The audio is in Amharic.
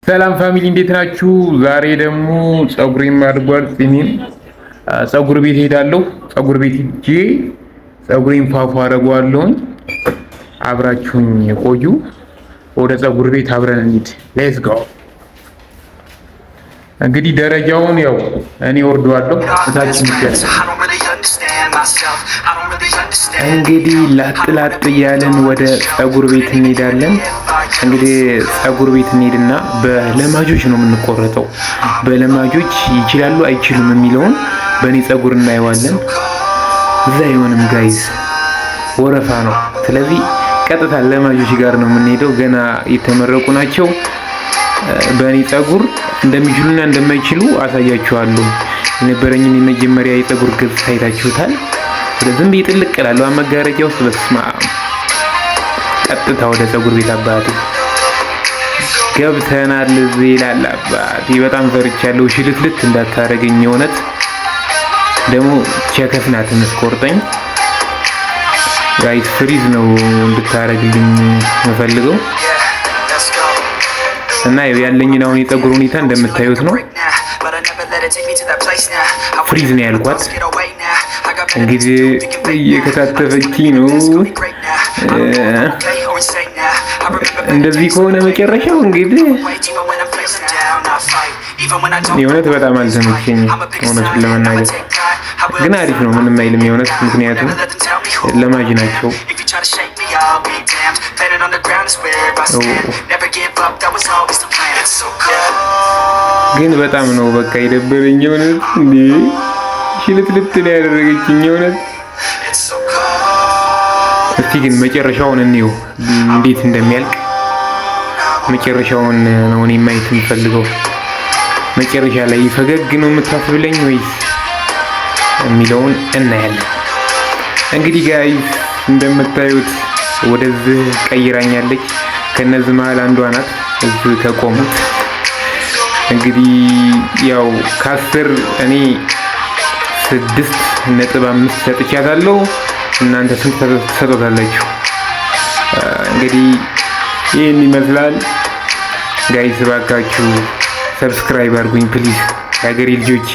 ሰላም family፣ እንዴት ናችሁ? ዛሬ ደግሞ ፀጉሬም አድጓል፣ ጺሜም። ፀጉር ቤት ሄዳለሁ። ፀጉር ቤት ሄጄ ፀጉሬን ፏፏ አደርገዋለሁኝ። አብራችሁኝ ቆዩ። ወደ ፀጉር ቤት አብረን እንሂድ። Let's go። እንግዲህ ደረጃውን ያው እኔ ወርደዋለሁ። እታች እንግዲህ ላጥ ላጥ እያለን ወደ ፀጉር ቤት እንሄዳለን። እንግዲህ ፀጉር ቤት እንሄድና በለማጆች ነው የምንቆረጠው። በለማጆች ይችላሉ አይችሉም የሚለውን በእኔ ፀጉር እናየዋለን። እዛ አይሆንም guys፣ ወረፋ ነው። ስለዚህ ቀጥታ ለማጆች ጋር ነው የምንሄደው። ገና የተመረቁ ናቸው። በእኔ ፀጉር እንደሚችሉና እንደማይችሉ አሳያችኋለሁ። የነበረኝን የመጀመሪያ የፀጉር ገጽ ታይታችሁታል። ዝም ብዬ ጥልቅ እላለሁ መጋረጃ ውስጥ። በስመ አብ። ቀጥታ ወደ ፀጉር ቤት አባቴ ገብተናል። እዚህ ይላል አባቴ። በጣም ፈርቻለሁ። ሽልትልት እንዳታረገኝ። የእውነት ደግሞ ቸከፍ ናት የምትቆርጠኝ። Guys፣ freeze ነው እንድታረግልኝ የምፈልገው እና ያለኝን አሁን የፀጉር ሁኔታ እንደምታዩት ነው። Freeze ነው ያልኳት። እንግዲህ እየከታተፈችኝ ነው። እንደዚህ ከሆነ መጨረሻው እንግዲህ የእውነት በጣም አልተመቸኝም። እውነቱን ለመናገር ግን አሪፍ ነው፣ ምንም አይልም የእውነት፣ ምክንያቱም ለማጅ ናቸው። ግን በጣም ነው በቃ የደበረኝ የእውነት። እንዴ፣ ሽልትልት ነው ያደረገችኝ የእውነት። እስቲ ግን መጨረሻውን እንየው እንዴት እንደሚያልቅ። መጨረሻውን ነው እኔ ማየት የምፈልገው። መጨረሻ ላይ ፈገግ ነው የምታስብለኝ ወይስ የሚለውን እናያለን። እንግዲህ guys፣ እንደምታዩት ወደዚህ ቀይራኛለች። ከነዚህ መሀል አንዷ ናት እዚህ ከቆሙት። እንግዲህ ያው ከ10 እኔ 6.5 ሰጥቻታለሁ። እናንተ ስንት ትሰጡታላችሁ? እንግዲህ ይህን ይመስላል guys። እባካችሁ subscribe አድርጉኝ please፣ የሀገሬ ልጆች።